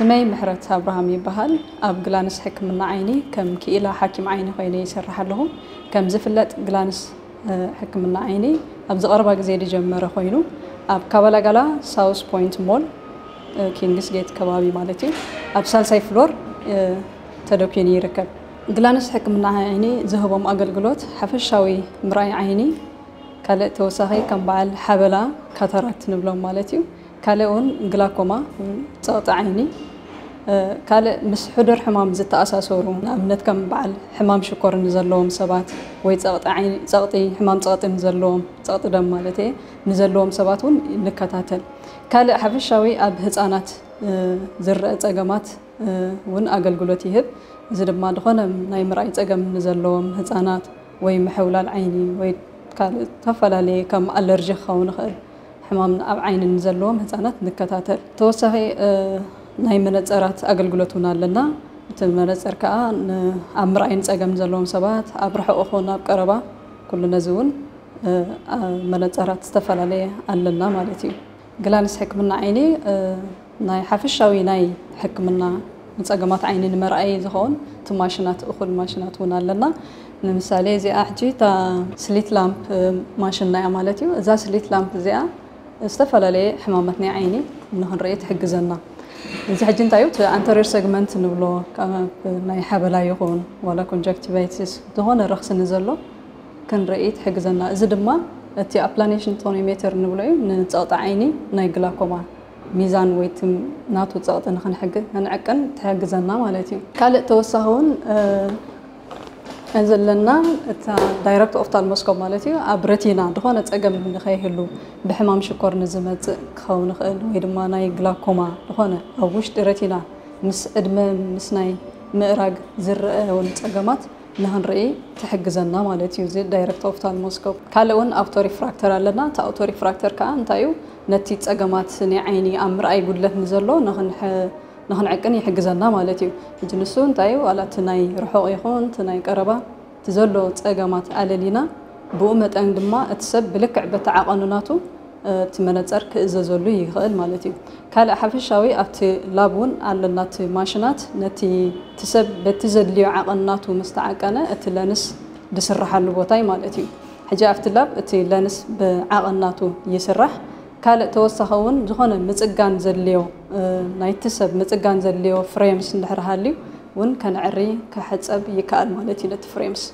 መይ ምሕረት ኣብርሃም ይበሃል። ኣብ ግላንስ ሕክምና ዓይኒ ከም ክኢላ ሓኪም ዓይኒ ኮይነ ይሰርሕ ኣለኹ። ከም ዝፍለጥ ግላንስ ሕክምና ዓይኒ ኣብዚ ቀረባ ግዜ ዝጀመረ ኮይኑ ኣብ ካባላጋላ ሳውስ ፖይንት ሞል ኪንግስ ጌት ከባቢ ማለት እዩ ኣብ ሳልሳይ ፍሎር ተደኪኑ ይርከብ። ግላንስ ሕክምና ዓይኒ ዝህቦም ኣገልግሎት ሓፈሻዊ ምርኣይ ዓይኒ፣ ካልእ ተወሳኺ ከም በዓል ሓበላ ካታራክት ንብሎም ማለት እዩ። ካልእ እውን ግላኮማ ጸቕጢ ዓይኒ፣ ካልእ ምስ ሕዱር ሕማም ዝተኣሳሰሩ ንኣብነት ከም በዓል ሕማም ሽኮር ንዘለዎም ሰባት ወይ ጸቕጢ ሕማም ጸቕጢ ንዘለዎም ጸቕጢ ደም ማለት እየ ንዘለዎም ሰባት እውን ንከታተል። ካልእ ሓፈሻዊ ኣብ ህፃናት ዝረአ ጸገማት እውን ኣገልግሎት ይህብ። እዚ ድማ ዝኾነ ናይ ምርኣይ ጸገም ንዘለዎም ህፃናት ወይ ምሕውላል ዓይኒ ወይ ካልእ ዝተፈላለየ ከም ኣለርጂ ክኸውን ይኽእል ሕማም ኣብ ዓይኒ ንዘለዎም ህፃናት ንከታተል። ተወሳኺ ናይ መነፀራት ኣገልግሎት እውን ኣለና። እቲ መነፀር ከዓ ኣብ ምርኣይ ንፀገም ዘለዎም ሰባት ኣብ ርሑቕ ይኹን ኣብ ቀረባ ኩሉ ነዚ እውን መነፀራት ዝተፈላለየ ኣለና ማለት እዩ። ግላንስ ሕክምና ዓይኒ ናይ ሓፈሻዊ ናይ ሕክምና ንፀገማት ዓይኒ ንመርኣይ ዝኸውን እቲ ማሽናት እኹል ማሽናት እውን ኣለና። ንምሳሌ እዚኣ ሕጂ እታ ስሊት ላምፕ ማሽንና እያ ማለት እዩ። እዛ ስሊት ላምፕ እዚኣ ዝተፈላለየ ሕማማት ናይ ዓይኒ ንክንርኢ ትሕግዘና። እዚ ሕጂ እንታይ እዩ እቲ ኣንተሪር ሰግመንት ንብሎ ናይ ሓበላ ይኹን ዋላ ኮንጀክቲቫይቲስ ዝኾነ ረኽሲ ንዘሎ ክንርኢ ትሕግዘና። እዚ ድማ እቲ ኣፕላኔሽን ቶኒሜተር ንብሎ እዩ ንፀቕጢ ዓይኒ ናይ ግላኮማ ሚዛን ወይ ናቱ ፀቕጢ ንክንዕቅን ትሕግዘና ማለት እዩ። ካልእ ተወሳኺ እውን ዘለና እታ ዳይረክት ኦፍታልሞስኮፕ ማለት እዩ ኣብ ረቲና ዝኾነ ፀገም ንኸይህሉ ብሕማም ሽኮር ንዝመፅእ ክኸውን ይኽእል ወይ ድማ ናይ ግላኮማ ዝኾነ ኣብ ውሽጢ ረቲና ምስ ዕድመ ምስ ናይ ምእራግ ዝረአ እውን ፀገማት ንክንርኢ ትሕግዘና ማለት እዩ። እዚ ዳይረክት ኦፍታልሞስኮፕ ካልእ እውን ኣውቶሪፍራክተር ኣለና። እቲ ኣውቶሪፍራክተር ከዓ እንታይ እዩ ነቲ ፀገማት ናይ ዓይኒ ኣብ ምርኣይ ጉድለት ንዘሎ ንክንዕቅን ይሕግዘና ማለት እዩ። ሕጂ ንሱ እንታይ እዩ ዋላ እቲ ናይ ርሑቕ ይኹን እቲ ናይ ቀረባ እቲ ዘሎ ፀገማት ኣለሊና ብኡ መጠን ድማ እቲ ሰብ ብልክዕ በቲ ዓቐኑ ናቱ እቲ መነፀር ክእዘዘሉ ይኽእል ማለት እዩ። ካልእ ሓፈሻዊ ኣብቲ ላብ እውን ኣለና እቲ ማሽናት ነቲ እቲ ሰብ በቲ ዘድልዮ ዓቐን ናቱ ምስ ተዓቀነ እቲ ለንስ ዝስርሓሉ ቦታ እዩ ማለት እዩ። ሕጂ ኣብቲ ላብ እቲ ለንስ ብዓቐን ናቱ ይስራሕ። ካልእ ተወሳኺ እውን ዝኾነ ምፅጋን ዘድልዮ ናይቲ ሰብ ምፅጋን ዘድልዮ ፍሬምስ እንድሕር ሃልዩ እውን ከነዕሪ ክሕፀብ ይከኣል ማለት እዩ ነቲ ፍሬምስ።